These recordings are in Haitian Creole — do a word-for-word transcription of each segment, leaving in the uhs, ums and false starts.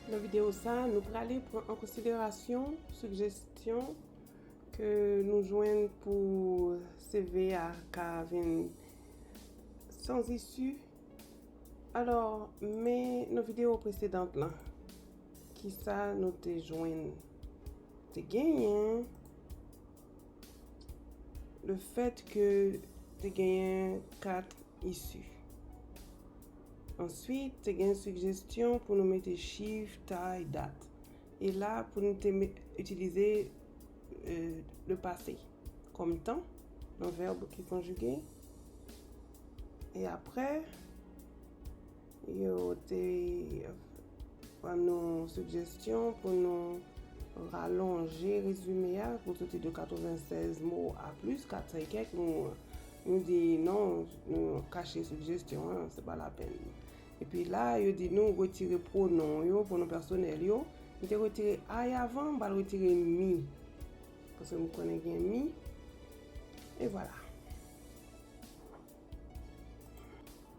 Nan videyo sa, nou prale pran an konsiderasyon sigjesyon ke nou jwenn pou C V a ka vin san isi. Alò, men nan videyo presedan lan, kisa nou te jwenn? Te genyen le fèt ke te genyen kat isi. Answit, te gen sigjesyon pou nou mete chif, tay, dat. E la, pou nou te me- itilize euh, le pase kòm tan nan vèb ki konjige. E apre, yo te ban nou sigjesyon pou nou ralonje rezime a pou soti de katrevennsèz mo a plis kat san e kèk. Nou, nou di non, nou kache sigjesyon an, se pa lapenn. Epi la, yo di nou retire pwonon yo, pwonon pèsonèl yo. M te retire I avan, m pral retire mi. Paske m konnen gen mi. E vwala.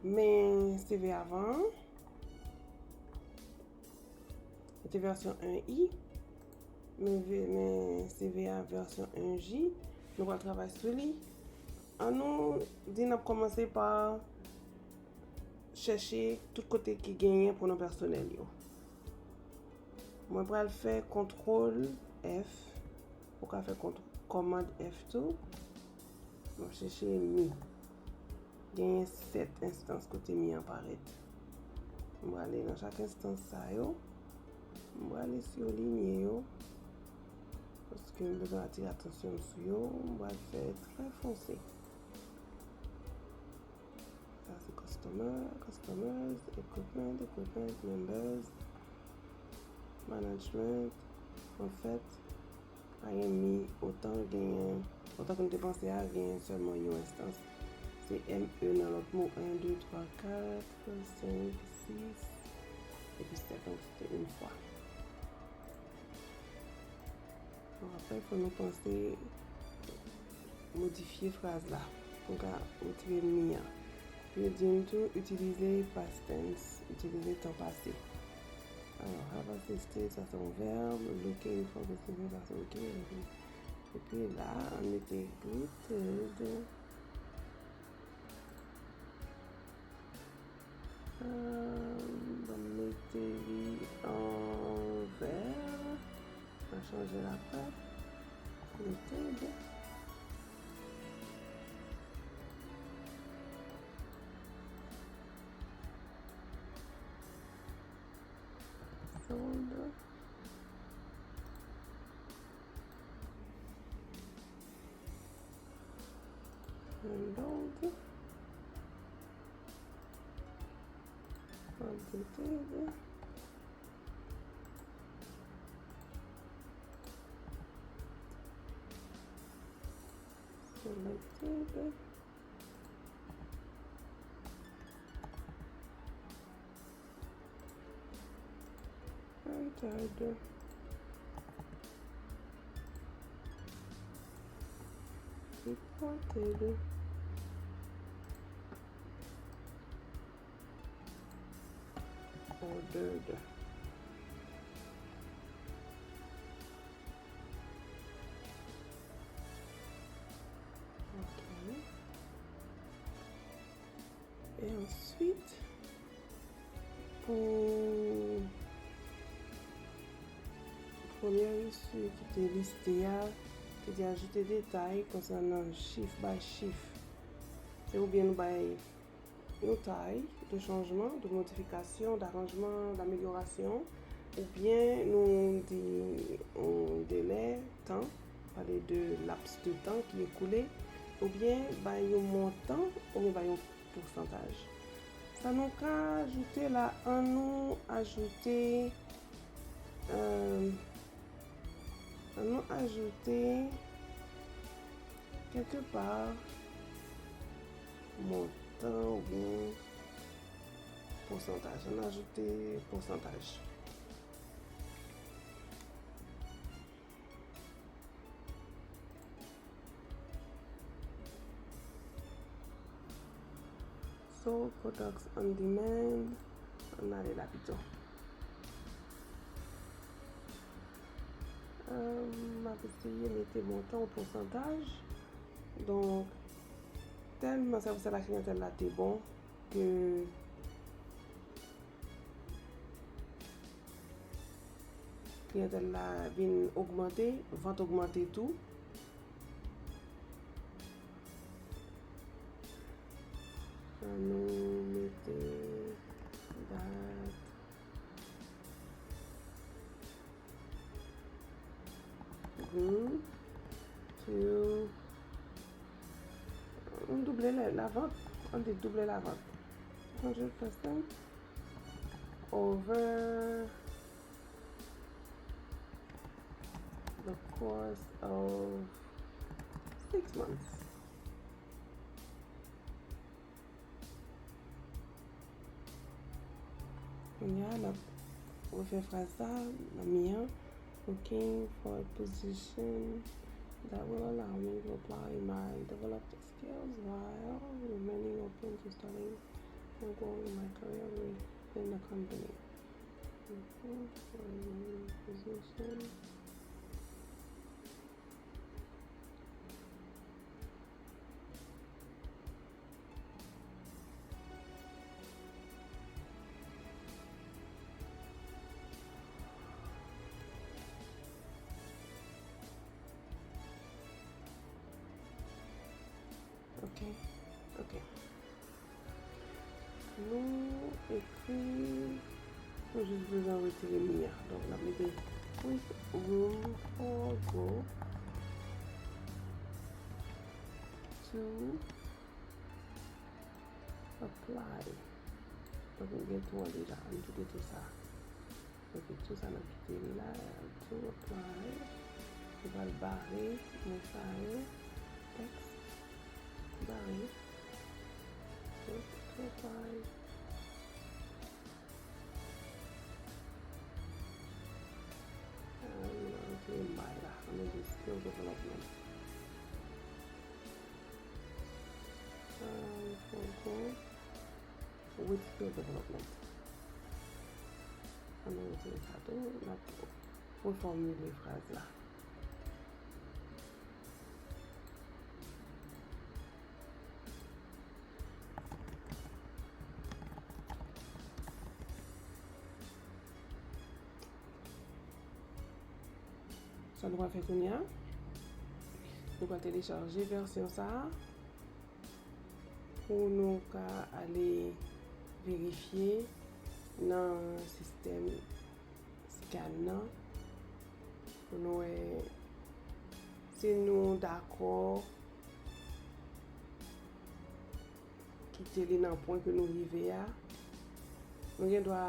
Men C V avan an, li te vèsyon en i, men, ve- men C V a vèsyon en ji, nou pral travay sou li. Ann nou di n ap kòmanse pa chèche tout kote ki genyen pwonon pèsonèl yo. Mwen pral fè kontwòl F. Ou ka fè kont- kòmand F tou. M ap chèche mi. Genyen sèt enstans kote mi an parèt. M prale nan chak enstans sa yo. M prale silinye yo. Paske m bezwen atire atansyon m sou yo. M pral fè trè fonse. Sa se customer, customers, equipment, equipment, members, management. Anfèt, pa gen mi otan genyen, otan ke m te panse a, genyen sèlman yon enstans. Se M E nan lòt mo, en, de, twa, kat, senk, sis, epi sèt an kite yon fwa. Bon, apre, fò nou panse modifye fraz la pou n ka retire mi an. Yo di n tou itilize past tense, itilize tan pase. Alò, have assisted, sa se yon vèb, looking for position, sa se ok. Epi la, ann mete greeted. Euh, ban m mete li an vè. Mwen chanje l apre. Mete byen. Sold. Reload. Updated. Selected. Entered. Reported. Ordered. Ok. E answit, pou premye isi ki te liste a, te di ajoute detay konsènan chif, bay chif. Se oubyen nou bay yon tay de chanjman, de modifikasyon, d'aranjman, d'amelyorasyon, oubyen nou di yon delè, tan, pale de laps de tan ki ekoule, oubyen bay yon montan, oubyen bay yon pousantaj. Sa nou ka ajoute la, ann nou ajoute, euh, ann nou ajoute kèlke pa montan oubyen pousantaj. Ann ajoute pousantaj. Sold products on demand. Ann ale la pito. M ap eseye mete montan ou pousantaj. Donk, tèlman sèvis a la kliyantèl la te bon ke kliyantèl la vin ogmante, vant ogmante tou. Ann nou mete dat. Good. To, nou double la, la vant. Ann di double la vant. Hundred percent over the course of six months. Kounye a, n ap refè fraz sa nan mi an. Looking for a position that will allow me to apply my developed skills while remaining open to studying and growing my career within the company. Looking for a new position. Ok, ok. Nou ekri, nou jis bezwen retire mi a. Donk, n ap mete with room for growth to apply. Donk, nou gen tou an deja. Ann kite tou sa. Ok, tou sa n ap kite li la, to apply. Nou pral bare mo sa yo. Text. Bare. To, to apply. Ah, nou antre may la. Ann di skill development. Ah, fò ankò. With skill development. Ann nou retire sa tou, n ap refòmile fraz la. Sa nou pral fè kounye a, nou pral telechaje vèsyon sa a pou nou ka ale verifye nan sistèm scan nan pou nou wè si nou dakò kite li nan pwen ke nou rive a. Nou gen dwa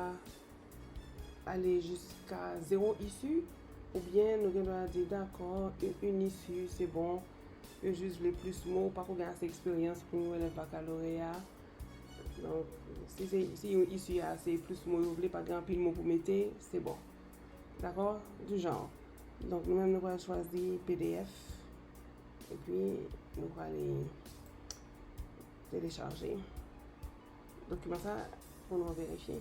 ale jiska zewo isi, oubyen nou gen dwa di, dakò, une isi, se bon. Yo jis vle plis mo, ou pako gen ase eksperyans pou yon elèv bakaloreya. Donk, si se, si yon isi a, se plis mo yo vle, pa gen anpil mo pou mete, se bon. Dakò? Du genre. Donk, nou menm, nou pral chwazi P D F. Epi, nou prale telechaje dokiman sa pou nou verifye.